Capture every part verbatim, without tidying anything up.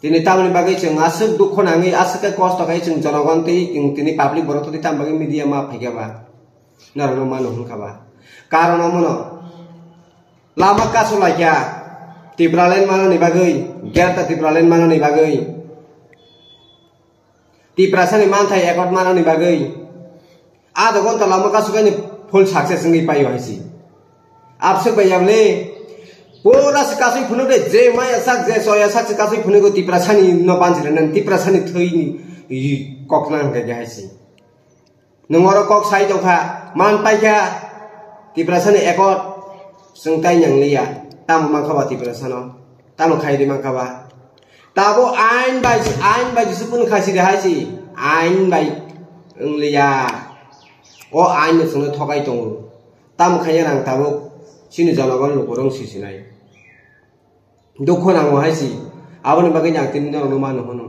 Tini tamoni bagwi chwng aswk dukho nangwi, aswk khe kosto khai chwng jonogon tei chwng tini public borok twi tam bagwi media ma phaikha ba? Norokno mano hwnkha ba? Karon omono lama kasu laikha Tipraland manani bagwi, Greater Tipraland manani bagwi, Tiprasani manthai ekot manani bagwi. Adha ghonta lama kasukani full success wngwi paio hai si. Abswk bai yable pura se kasui phunuk de, je maya sak, je soya sak se kasui phunuk go Tiprasani no banjila nan Tiprasani thwi ni kokna hwnkha hai si. Nwng oro kok sai tongkha, man paikha Tiprasani ekot chwng tai nang liya. Tamo mankha ba Tiprasano? Tamo khai ri mankha ba? Tabo ain bai, ain bai jisuk phunuk khai si de hai si. Ain bai wng liya. O ain no chwngno thokai tongo. Tamo khaina nang tabuk chini jonogon lukurok si sinai. Dukho nango hai si. Aboni bagwi ang tini norokno mano hwno.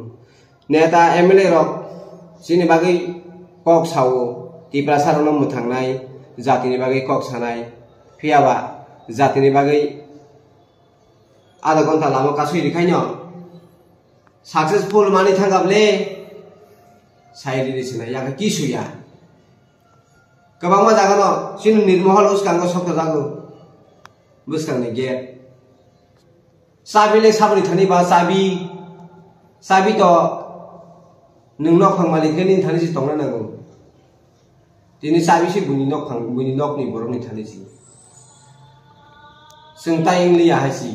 Neta M L A rok chini bagwi kok sao, Tiprasa rokno mwthangnai, jatini bagwi kok sanai. Phiya ba jatini bagwi adha ghonta lama kasui rikhaino successful mani thangkha ble sai riri sinai, yakhe kisuya. Kwbangma jagano chini nirmohol bwskango soktojago, bwskangni gate. Chabi le saboni thani ba chabi, chabi to nwng nok phang malik khe nini thani se tongna nango. Tini chabi se buini nok phang, buini nokni borokni thani se. Chwng tai wng liya hai si.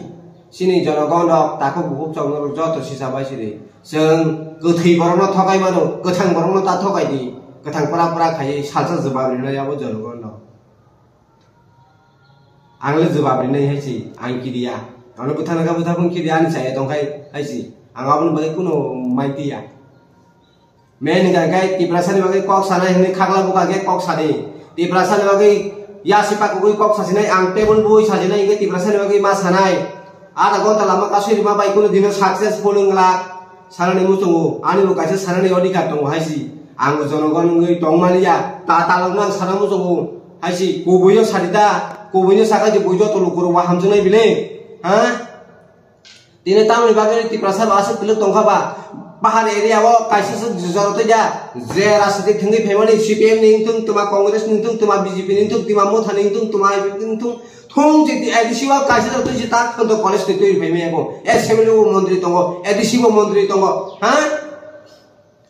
Chini jonogon rok takhuk bukhuk chokno rok joto sisa bai siri. Chwng kwthwi borokno thokai mano, kwthang borokno ta thokai di. Kwthang pura pura khaiwi salsa jwbab rinai abo jonogon rok. Ang le jwbab rinai hai si, ang kidiya. Ano bwthana kha bwtha phung kidiya ani chaya tong khai hai si. Ang aboni bagwi kuno mai tiya. Men hwnkha khe Tiprasani bagwi kok sanai hwnwi khakla buka khe kok sadi. Tiprasani bagwi yasi pakugwi kok sasinai, ang table bui sajinai hwnkhe Tiprasani bagwi ma sanai. Adha ghonta lama kasui rima bai kunu dino successful wngla sanani muchungo. Ani bo kaisa sanani odhikar tongo hai si. Ang jonogon wngwi tongmani ya. Ta talokno ang sana muchungo hai si. Kubuino sadi da. Kubuino saka je bui joto lukurok wa hamjaknai bile. Ha? Tini tamoni bagwi Tiprasa bo aswk kwlwk tongkha ba? Bahar area o kaisa se jora twi da, je rajnitik thwngwi phaimani C P M ni wngthung, twma Congress ni wngthung, twma B J P ni wngthung, twma Motha ni wngthung, twma I P F ni wngthung, thung je A D C o kaisa jora twi se ta khonto college ni twi phaimaya bo, assembly o montri tongo, A D C o montri tongo, ha?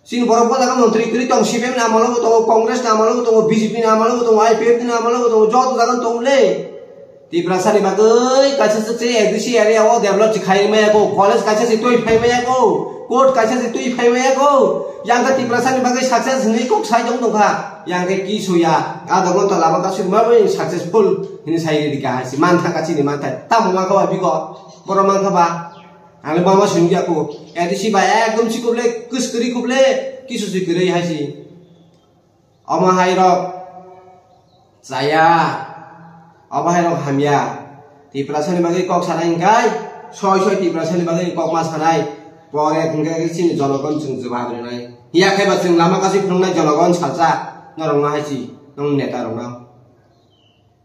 Chini borok bo jaga montri kwrwi tong, C P M ni amolo bo tongo, Congress ni amolo bo tongo, B J P ni amolo bo tongo, I P F ni amolo bo tongo, joto jaga tong le. Tiprasa ni bagwi kaisa se A D C area o develop se khai maya ko, college kaisa se twi phai maya ko, court kaisa se twi phai maya ko. Yang khe Tiprasa ni bagwi success hinwi kok sai tong tongkha. Yang khe ki suya, adha ghonta lama kasui ma bai successful hinwi sai rika hai si man thangkha chini man thai. Tamo ma kha ba bigo, borok man kha ba. Ang le bama simi ya ko. A D C bai ekdom si kuble, kus kuri kuble, kisu si kuri hai si. Omo hai rok chaya. Omo hai rok hamya. Tiprasa ni bagwi kok sanai hwnkhe, soi soi Tiprasa ni bagwi kok ma sanai. Pore hwnkhe chini jonogon chwng jwbab rinai. Hiya khe ba chwng lama kasui phunuknai jonogon salsa. Norok no hai si, nong neta rok no.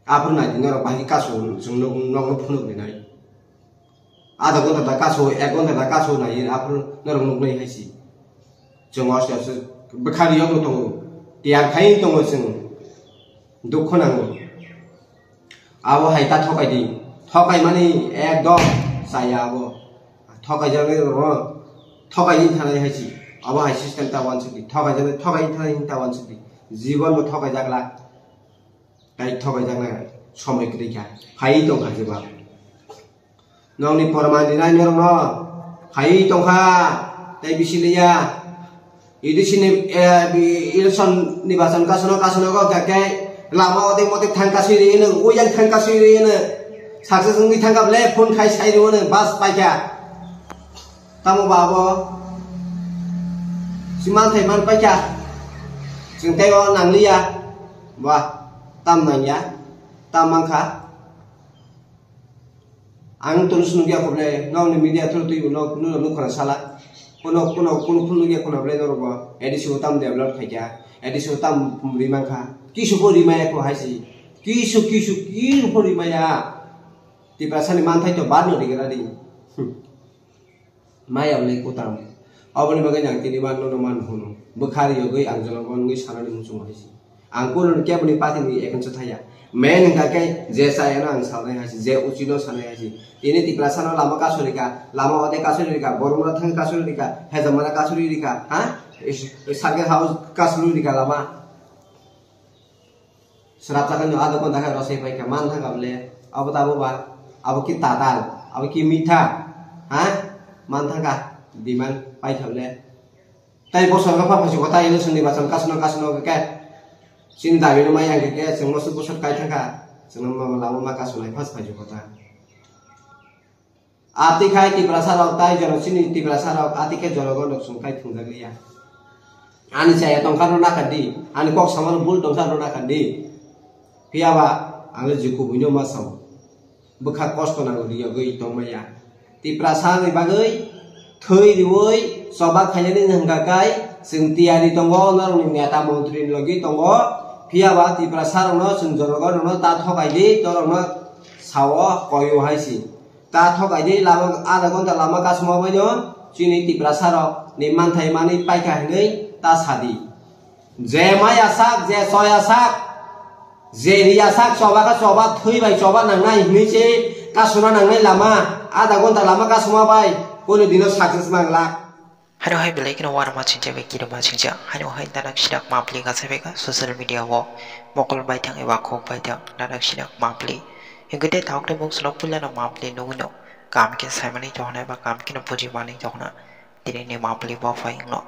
Aphuru nai di norok bahai khe kasu chwng nok, nokno phunuk rinai. Adha ghonta da kasu, ek ghonta da kasu nai aphuru norok nuknai hai si. Chwng oste oste bwkha riyokno tongo. Tiyar khai tongo chwng. Dukho nango. Abo hai ta thokai di. Thokai mani ekdom chaya abo. Thokai jaknai rokno thokai di thanai hai si. Abo hai system ta wansuk di. Thokai jaknai, thokai di thanai ta wansuk di. Jibon bo thokai jakla. Tai thokai jakna somoi kwrwi kha. Phai tong kha jeba. Nokni porman rinai norokno. Phai tong kha. Tai bisi liya. Idi sini, eh, bi-, election nibachon kasono, kasono go kake lama odik modik thang kasui ri hino, uyang thang kasui ri hino. Success wngwi thang kha ble phone khai sai ri hino, bas pai kha. Tamo ba abo? Si man thai man pai kha. Chwng tei o nang liya. Ba, tam nang ya. Tam man kha. Ang tunu sunu ya kho ble, nokni media through twi bo nok, nuno nuk khna sala. Kono, kono, kono phunu ya kono ble norok bo. A D C o tam develop khai kha. A D C o tam ri man kha. Kisu pho ri maya kho hai si. Kisu, kisu, kisu pho ri maya. Tiprasa ni man thai to bad no ri gra di. Hmm. Maya le kutam. Oboni bagwi ang tini ban nono man hunu. Bwkhar yogwi ang jolongo wngwi sanani muchungo hai si. Ang kuno keboni party ni ekon se thaya. Men hingka khe je chayano ang sanai hai si, je uchino sanai hai si. Tini Tiprasa no lama kasuri ka, lama ode kasuri ka, Boromra thang kasuri ka, Hejamara kasuri ka, ha? Is-, Circuit House kasuri ka lama. Srapsa khe no adok ghonta khe rosai pai kha, man thang kha bole, abo tabo ba, abo ki tatal, abo ki mitha, ha? Man thang kha, demand pai kha bole. Tai bosor khe pha phaising kota election ni bachal kasno kasno khe, chini dabi no maya khe, chwng moso bosor kai thang kha, chwng no lama ma kasno lai phas phaising kota. Ati khai Tiprasa rok tai jono chini Tiprasa rok ati khe jonogon rok sung kai thungjak liya. Ani chaya tongkha rw nakha di, ani kok samano bul tongkha rw nakha di. Phiya ba ang le jukubui no ma sao. Bwkha kosto nango riyogwi tongmaya. Tiprasa ni bagwi thwi riwi choba khainani hwnkha kai chwng tiyari tongo, norokni neta montri ni logi tongo. Phiya ba Tiprasa rokno chwng jonogon rokno ta thokai di, torokno sao koyo hai si. Ta thokai di lama, adha ghonta lama kasuma baino chini Tiprasa rok ni manthai manwi paikha hinwi ta sadi. Je maya sak, je soya sak, je riya sak, choba kha choba, thwi bai choba nangnai hinwi se kasuna nangnai lama, adha ghonta lama kasuma bai kono dino success manglak. Haino hai belai kheno uanama singcha bai kirima singcha. Haino hai nanak sinak mapli kasai bai kha social media o mokol baithang eba kok baithang nanak sinak mapli. Hingke tei tabuk tei buk swnok puilano mapli nugwino kaham khe saimani chohna eba kaham kheno bujimani chohna tini ni mapli bo phai wngno.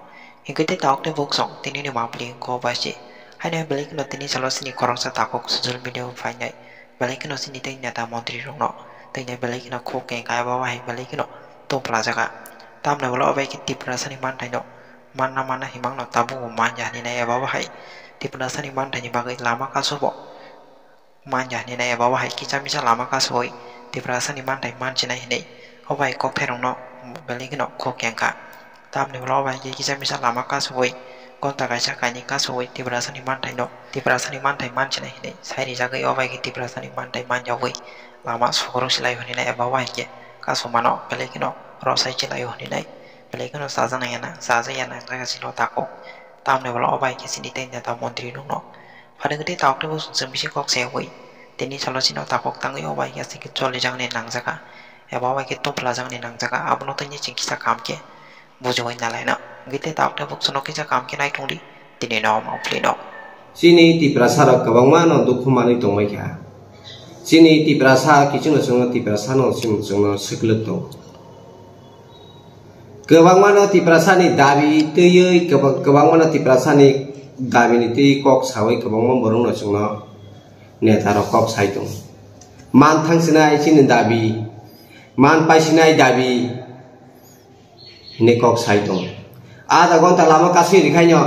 Hingke tei tabuk tei buk song tini ni mapli wngkho bai se. Haino hai belai kheno tini salo chini khoroksa takhuk social media o phainai. Belai kheno chini tei neta montri rokno tei belai kheno khuk kengkha eba hai belai kheno tongpla jaga. Tamni ulo obo hai khe Tiprasani manthaino manna manna himangno tabuk bo manya hinwi nai eba bo hai Tiprasani manthaini bagwi lama kasu bo manya hinwi nai eba bo hai kisa misa lama kasuwi Tiprasani manthai mansinai hinwi obo hai kokthairokno belai kheno khuk kengkha. Tamni ulo obo hai khe kisa misa lama kasuwi ghonta kaisa kainwi kasuwi Tiprasani manthaino, Tiprasani manthai mansinai hinwi sai rijagwi obo hai khe Tiprasani manthai manjagwi lama sukurung silai hwnwi nai eba obo hai khe kasumano belai kheno rosai silai hwnwi nai belai kheno chajaknai ya nang, chajak ya nang jaga silo takhuk. Tamni ulo obo hai khe chini tei neta montri rokno phatargwi tei tabuk tei bosong chwng bisi kok sayawi tini salo chini takhuk tangwi obo hai khe cholijaknai nangjakha eba obo hai khe tongplajaknai nangjakha abono tini chwng kisa kaham khe bujiwi nalaina. Hingke tei tabuk tei buk swnok kisa kaham khe naitung di, tini no mapli no. Chini Tiprasa rok kwbangma no dukhu manwi tongbai kha. Chini Tiprasa kiching no chwngno Tiprasa no chwng, chwngno swklwk tongo. Kwbangma no Tiprasa ni dabi twiwi, kwbang-, kwbangma no Tiprasa ni dabi ni twi kok sawi kwbangma borok no chwngno neta rok kok sai tongo. Man thang sinai chini dabi, man pai sinai dabi. Hinwi kok sai tongo. Adha ghonta lama kasui rikhaino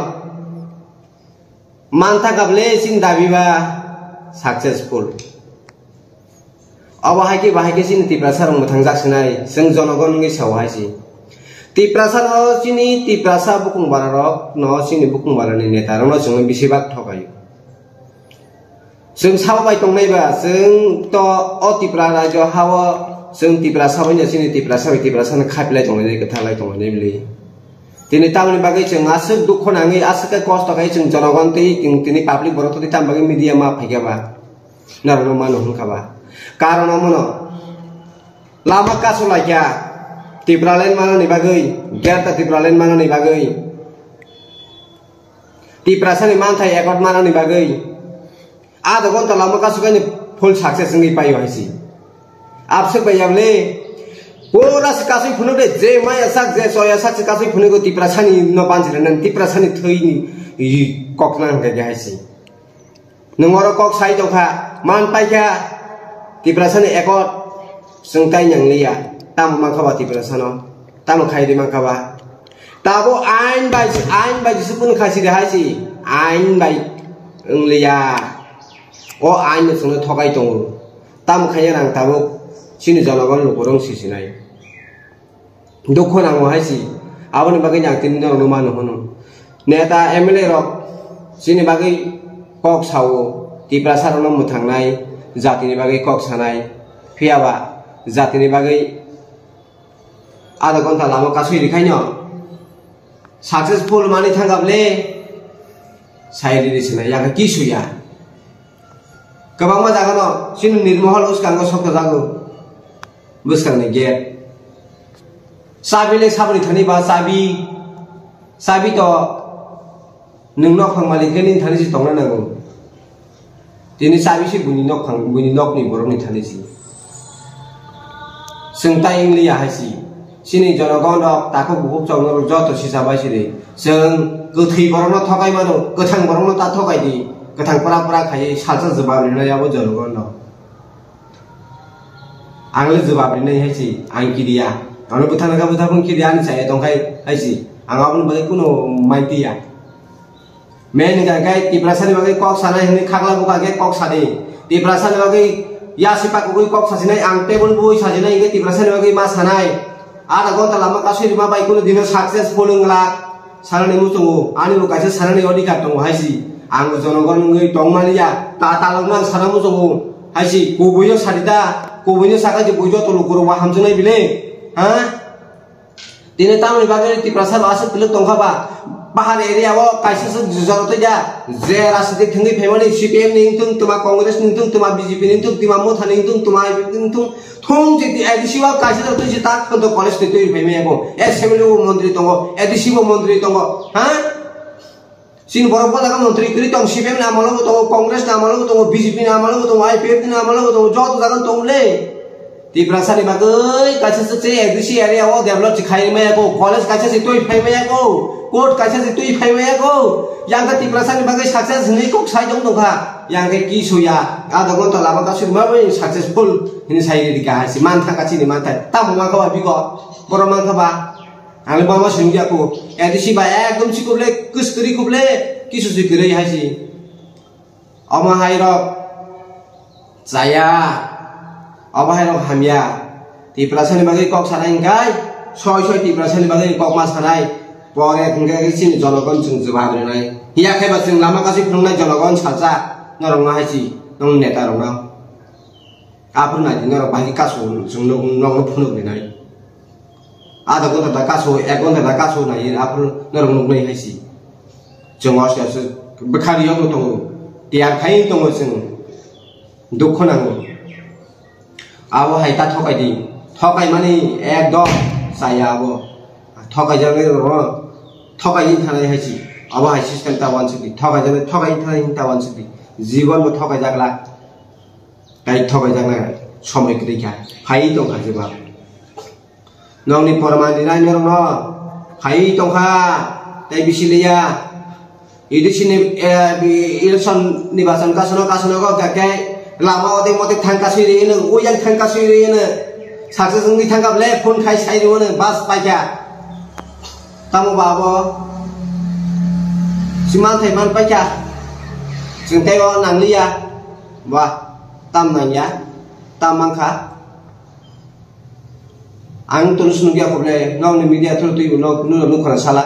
mantha kable chini dabi ba successful. Obo hai khe bahai khe chini Tiprasa rok mwthang jak sinai, chwng jonogon wngwi sao hai si. Tiprasa no chini Tiprasa bukung bara rok no chini bukung bara ni neta rok no chwng bisi bak thokaio. Chwng sabo bai tongnai ba, chwng to o Tipra rajyo ha-o chwng Tiprasa bai no chini Tiprasa bai Tiprasa no khaplai tongnai, kwthalai tongnai bili. Tini tamoni bagwi chwng aswk dukho nangwi, aswk khe kosto khai chwng jonogon tei chwng tini public borok twi tam bagwi media ma phaikha ba, norokno mano hwnkha ba. Karon omono lama kasu laikha Tipraland manani bagwi, Greater Tipraland manani bagwi. Tiprasani manthai accord manani bagwi adha ghonta lama kasukhaini full success wngwi paio hai si. Abswk bai yable pura se kasui phunuk de, je maya sak, je soya sak se kasui phunuk go Tiprasani no bansi rwnan, Tiprasani thwini kok nang khe hai si. Nwng oro kok sai tongkha, man paikha Tiprasani accord, chwng tai nang liya. Tamo mankha ba Tiprasano? Tamo khai di mankha ba? Tabo ain bai, ain bai jisuk phunu khai si de hai si. Ain bai wng liya. O ain no chwngno thokai tongo. Tamo khai nang tabuk chini jonogon lukurok si sinai. Dukho nango hai si, aboni bagwi ang tini norokno mano hwno. Neta M L A rok chini bagwi kok sao, Tiprasa rokno mwthangnai, jatini bagwi kok sanai, phiya ba jatini bagwi Adha ghonta lama kasui rikhaino successful mani thangkha ble sai riri sina yaka ki suya. Kwbangma jagano chini nirmohol bwskango sokto jago. Bwskangni gate. Chabi le saboni thani ba chabi. Chabi to nwng nok phang malik le nini thani si tongna nango. Tini chabi si buini nok phang, buini nokni borokni thani si. Chwng tai wng liya hai si. Chini jonogon rok takhuk bukhuk chwng norok joto sisa bai siri. Chwng kwthwi borokno thokai mano, kwthang borokno ta thokai di. Kwthang pura pura khaiwi salsa jwbab rinai abo jonogon rok. Ang le jwbab rinai hai si, ang kidiya. Ang le bwthang nangkha bwthang phung kidiya ani chaya tongkhai hai si. Ang aboni bagwi kuno mai tiya. Men hingka khe Tiprasani bagwi kok sanai hwnwi khakla buka khe kok sadi. Tiprasani bagwi yasi pakugwi kok sasinai, ang table bui sasinai hingke Tiprasani bagwi ma sanai. Ada gonta lama kasui rima bai kuno dino successful wngla. Sanani muchungo, ani bo kaisa sanani odhikar tongo hai si. Ang jonogon wngwi tongmani ya, ta talokno ang sana muchungo hai si. Kubuino sadi ta, kubuino saka je bui joto lukurok wa hamjaknai bile. Ha? Tini tamoni bagwi Tiprasa ba aswk kwlwk tongkha ba? Bahar area o kaisa se jora twi da. Je rajnitik thwngwi phaimani C P M ni wngthung, tuma Congress ni wngthung, tuma B J P ni wngthung, tuma Motha ni wngthung, tuma I P F ni wngthung, thung je A D C o kaisa se twi se tak to college ni twi phaimaya ko. Assembly o montri tongo, A D C o montri tongo. Ha? Chini borok bo jaga montri kwrwi tong, C P M ni amolo bo tongo, Congress ni amolo bo tongo, B J P ni amolo bo tongo, I P F ni amolo bo tongo, joto jaga tong le. Tiprasa ni bagwi kaisa se A D C area o develop se khai maya ko, college kaisa se twi phai maya ko, court kaisa se twi phai maya ko. Yang khe Tiprasa ni bagwi success hinwi kok sai tong tongkha. Yang khe ki suya, ada gonta lama kasui ma bai successful hinwi sai rika hai se man thangkha chini man thai. Tamo ma kha ba bigo, borok man kha ba. Ang le bama simi ya ko. A D C bai ekdom si kuble, kus kri kuble, kisu si kri hai si. Omo hai rok chaya. Omo hai rok hamya. Tiprasa ni bagwi kok sanai hingkai, soi soi Tiprasa ni bagwi kok ma sanai. Pore hingke chini jonogon chwng jwab rinai. Hiya khe ba chwng lama kasui phunuknai jonogon salsa. Norok no hai si, nong neta rok no. Aphuru nai di norok bahai kasu chwng nok, nok no phunuk rinai. Adha ghonta da kasu, ek ghonta da kasu nai aphuru norok nuknai hai si. Chwng oste oste bwkha riyok no tongo. Tiyar khai tongo chwng. Dukho nango. Abo hai ta thokai di. Thokai mani ekdom chaya abo. Thokai jagwi rokno thokai di thanai hai si. Abo hai system ta wansuk di. Thokai jagwi thokai thanai ta wansuk di. Jibon bo thokai jakla. Tai thokai jaknai somoi kwrwi kha. Phai tong kha jeba. Nokni porman rinai norokno. Phai tong kha. Tai bisi liya. Idi sini, eh, bi-, election ni basan kasono, kasono go kake. Lama ode mote thang kasui ri ino. Uyang thang kasui ri ino. Success wngwi thang kha ble phone khai sai ri ino. Bas paikha. Tamo ba abo? Si manthai man paikha. Chwng tei o nangliya. Ba, tam nangya, tam mankha. Ang tono swnukya kho ble, nokni media through twibo nok, nuno nukha na sala.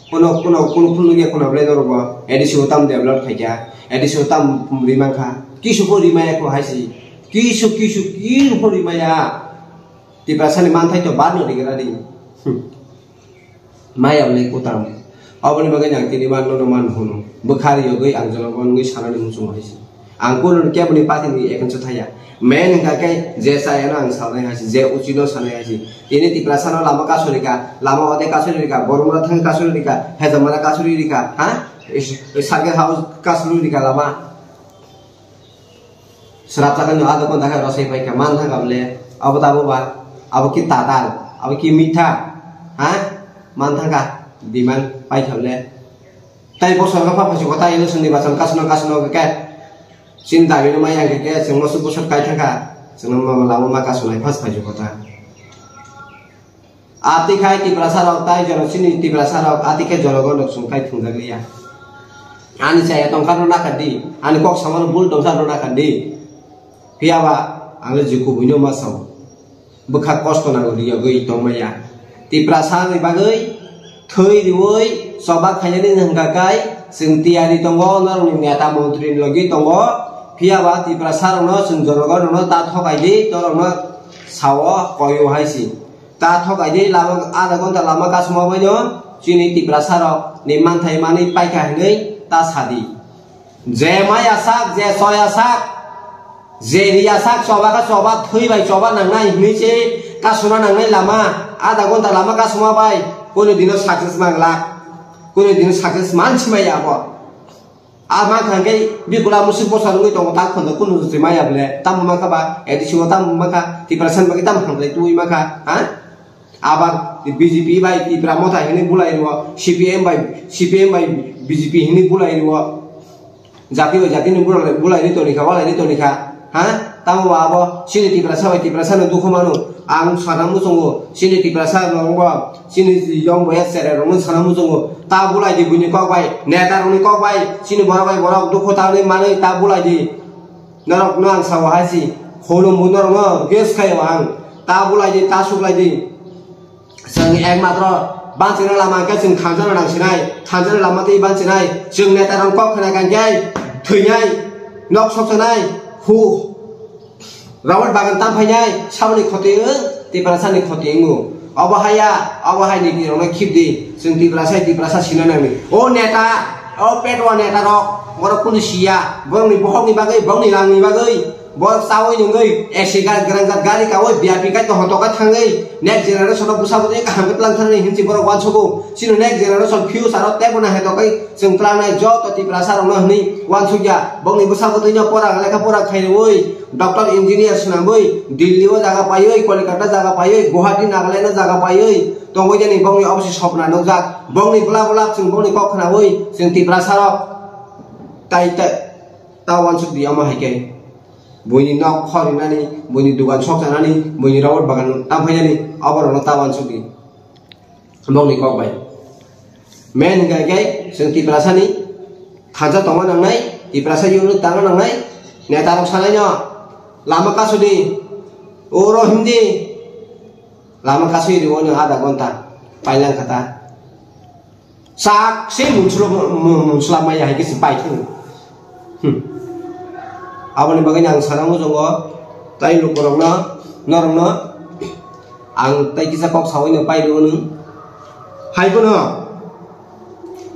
Kono, kono, kono phunukya khona ble norok bo. A D C o tam develop khaikha, A D C o tam rimang kha. Kisu pho rimaya kho hai si. Kisu, kisu, kisu pho rimaya. Tiprasa ni manthai to bad no digra di. Hmm. Maya ble kutam. Aboni bagwi ang tini man nono man hunu. Bwkha riyogwi ang jono gonwi sanani muchungo hai si. Ang kuno keboni party ni ekon se thaya. Main hingka khe je chayano ang sanai hai si, je uchino sanai hai si. Tini Tiprasa no lama kasuri ka, lama ode kasuri ka, Boromra thang kasuri ka, Hejamara kasuri ka, ha? Is-, is-, Circuit House kasuri ka lama. Srapjak no ado kon dakha rosai pai kha, man thang kha ble, abo tabo ba, abo ki tatal, abo ki mitha, ha? Man thang kha, demand pai kha ble. Tai bosor kha pha phaisukha ta election ni bachal kasno kasno khe, chini dabi no maya khe, khe chwng no su bosor kai thang kha, chwng no ma lama ma kasnai phas phaisukha ta. Ati khai Tiprasa rok tai jono chini Tiprasa rok ati khe jonogon rok chwng khai thwngjak liya. Ani chaya tongkha rw nakha di, ani kok samano bul tongkha rw nakha di. Phiya ba ang le je kubui no ma sao. Bwkha kosto nango riyogwi tongmaya. Tiprasa ni bagwi thwi riwi choba khainani hwnkha kai chwng tiyari tongo, norokni neta montri ni logi tongo. Phiya ba Tiprasa rokno chwng jonogon rokno ta thokai di, norokno sao koi o hai si. Ta thokai di lama, adha ghonta lama kasuma baino chini Tiprasa rok ni manthai manwi paikha hinwi ta sadi. Je maya sak, je soya sak, je riya sak, choba kha choba, thwi bai choba nangnai hinwi se kasuna nangnai lama, adha ghonta lama kasuma bai kunu dino success manglak, kunu dino success mansi maya abo. A mankha hwnkhe bikula musuk bosa rwgwi tongo, ta khonjo kunu rwchwi maya bole. Tamo mankha ba, A D C o tamo mankha, Tiprasa ni bagwi tamo hamjai tubui mankha, ha? Abar B J P bai Tipra Motha hinwi bulai rwo, C P M bai, C P M bai B J P hinwi bulai rwo. Jati bai jati ni bulai, bulai ri toni kha, walai ri toni kha. Ha? Tamo ba abo chini Tiprasa bai Tiprasa no dukhu mano. Ang sana muchungo, chini Tiprasa rok bo, chini yong boya sere rok no sana muchungo. Ta bulai di buini kok bai, neta rok ni kok bai, chini borok bai borok dukhu ta ni manwi ta bulai di. Norok no ang sao hai si, khulum bu norok no request khai o ang. Ta bulai di, ta suklai di. Chwng ekmatro bansina lama hwnkhe chwng thangjana nangsinai, thangjana lama tei bansinai, chwng neta rok kok khna kangkhe thwinai, nok soksanai, hu, Robert bagan tam phainai, saboni khoti wng, Tiprasa ni khoti wngo. Obo haya, obo hai ni rok no khip di, chwng Tiprasa, Tiprasa sina nangni. O neta, o petwa neta rok, borok kunu siya, borok ni bohok ni bagwi, borok ni rang ni bagwi. Borok chaui nungwi, A C ga-, granjak gari kaui, V I P kai to hotoka thangwi, next generation o bwsa bwtwi kaham khe twlang thani hinwi borok uansugo. Chini next generation future o teibo nahai tokai chwng twlangnai joto Tiprasa rokno hinwi uansukya. Bongni bwsa bwtwino pora lekha pora khairwi, doctor engineer swnamwi, Delhi o jaga paiwi, Kolkata jaga paiwi, Guwahati Nagaland o jaga paiwi tongwi jani bongni obosi sopna nukjak. Bongni bwla bwla chwng bongni kok khnaui chwng Tiprasa rok tai tai ta uansuk di omo hai khe. Buini nok khorinani, buini dugan sokchanani, buini robot bagan tamphainani, oborokno ta uansukdi. Bongni kok bai. Men hwnkha khe chwng Tiprasani thansa tongna nangnai, Tiprasa unit tangna nangnai, netarok sanaino lama kasudi, oro himdi, lama kasui rio nw adha ghonta, pailang kha ta. Sak se munsula, mu-, munsula maya hai khe se pai thung. Hmm. Aboni bagwi ang sana muchungo, tai lukurokno, norokno, ang tai kisa kok saui no pai rw nung. Hai bono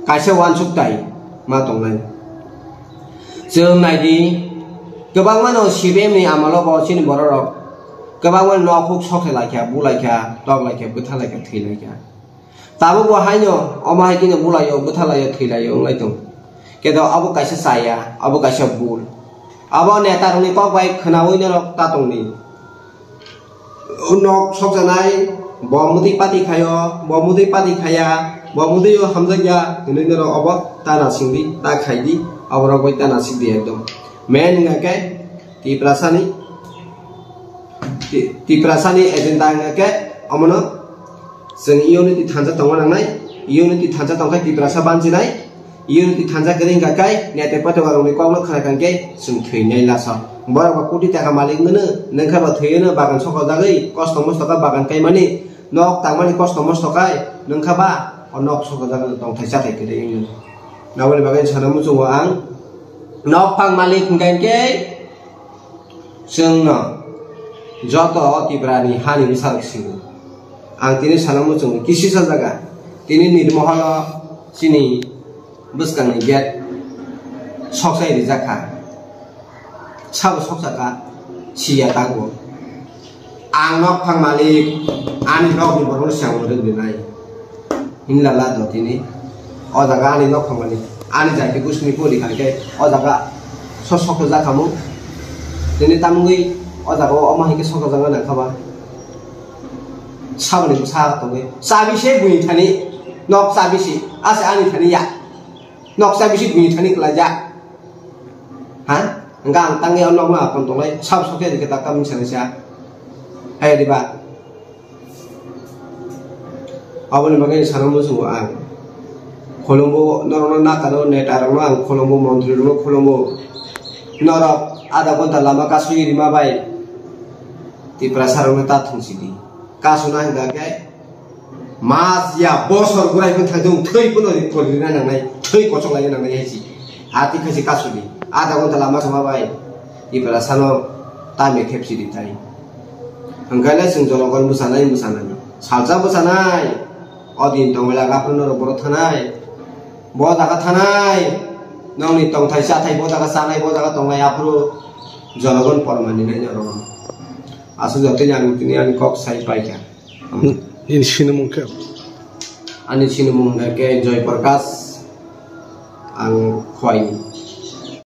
kaisa uansuk tai ma tongnai. Chwng nai di, kwbangma no C P M ni amalo bo chini borok rok kwbangma nok huk sok se lai kha, bu lai kha, tok lai kha, bwtha lai kha, thwi lai kha. Tabuk bo haino, omo hai kheno bulaio, bwthalaio, thwilaio wng lai tong. Kedo abo kaisa chaya, abo kaisa bul. Abo neta rokni kok bai khwnaui norok ta tongdi. Nok sokjanai, bo mwtwi party khaio, bo mwtwi party khaya, bo mwtwi o hamjakya hinwi norok obo ta nasingdi, ta khaidi, aborok bai ta nasingdi ekdom. Men hwnkha khe Tiprasani, Ti-, Tiprasani agenda hwnkha khe omono chwng unity thansa tongma nangnai, unity thansa tongkhe Tiprasa bansinai, unity thansa kwrwi hwnkha khe nete pato rokni kokno khna kangkhe chwng thwinai laso. Borok ba koti taka malik mano, nangkha ba thwiono bagan sokojagwi, kosto mosto kha bagan kaimani, nok tangmani kosto mosto khai, nangkha ba o nok sokojagwi tongthai chathai kwrwi wngwi. Naboni bagwi sana muchungo ang, nok phang malik hwnkha khe, Chwngno joto o Tiprani hani bwsarok singo. Ang tini sana muchungo kisisa jaga. Tini nirmohalo chini bwskangni gate soksai rijak kha. Sabo soksa kha, siya tabuk. Ang nok phang malik, ani nokni borokno siyang rwgwinai. Hinlala do tini. O jaga ani nok phangmani. Ani jaiti gusni pori khai khe o jaga so sokhe jakhamu. Tini tamungwi o jaga o omo hai khe sokhe jakna nangkha ba. Saboni bwsa tongwi. Chabi se buini thani. Nok chabi se. Ase ani thani ya. Nok chabi se buini thani kwlaijak. Ha? Hwnkha ang tangwi o nokno apon tonglai. Sab sokhe rikhe tak tamni sanisa. Hai diba? Aboni bagwi sana muchungo ang. Khulumbo norokno nakaro, neta rokno ang khulumbo, montri rokno khulumbo. Norok adha ghonta lama kasui rima bai Tiprasa rokno ta thungsidi. Kasuna hwnkha khe mas ya bosor gurai phano thangdung, thwi phano ri-, kolirina nangnai, thwi kochok laina nangnai hai si. Ati khaisi kasudi. Adha ghonta lama sama bai Tiprasano ta mekhep sidi tai. Hwnkhe le chwng jonogon bwsanai bwsanani. Salsa bwsanai, o din tongwi laga phano norok boro thanai. Bo jaga thanai, nokni tongthai chathai bo jaga chanai, bo jaga tongnai aphuru jonogon pormani nai norok. Aswk jotoni ang tini ani kok sai paikha. Nini sinimung khe? Ani sinimung hwnkha khe Joy Prakash, ang Khowai.